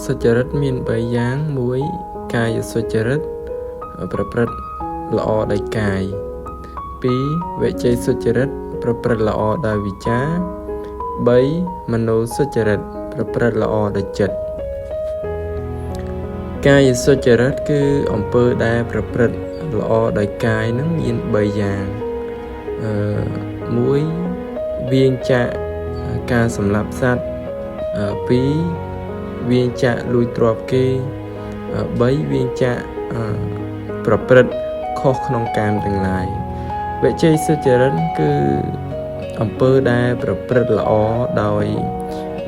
សុចរិតមាន3យ៉ាង1កាយសុចរិតប្រព្រឹត្តល្អដោយកាយ2វិជ័យសុចរិតប្រព្រឹត្តល្អដោយវិចារ3មโนសុចរិតប្រព្រឹត្តល្អដោយចិត្តកាយសុចរិតគឺអំពើដែលប្រព្រឹត្តល្អដោយកាយនឹងមាន3យ៉ាងអឺ1វៀងចាកការសម្លាប់សត្វ2វៀងចាកលួចទ្រព្យគេ3វៀងចាកប្រព្រឹត្តខុសក្នុងកាមទាំងឡាយវិជ័យសុចរិតគឺអំពើដែលប្រព្រឹត្តល្អដោយ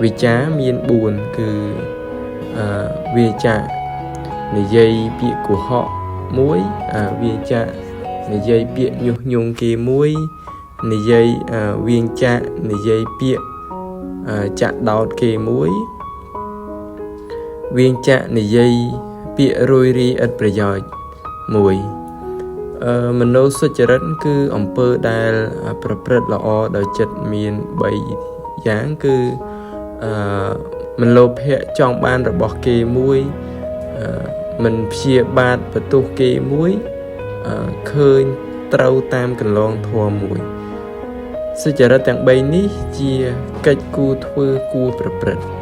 វិចារមាន4គឺវាចាកនិយាយពាក្យកុហកមួយវាចាកនិយាយពាក្យញុះញង់គេមួយនិយាយវៀងចាកនិយាយពាក្យចាក់ដោតគេមួយវៀងចាក់និយាយពាក្យរួយរាយឥតប្រយោជន៍មួយអឺមโนសុចរិតគឺអំពើដែលប្រព្រឹត្តល្អដោយចិត្តមាន3យ៉ាងគឺអឺមិនលោភៈចង់បានរបស់គេមួយមិនព្យាបាទបន្ទោសគេមួយឃើញត្រូវតាមកន្លងធម៌មួយសុចរិតទាំង3នេះជាកិច្ចគួរធ្វើគួរប្រព្រឹត្ត។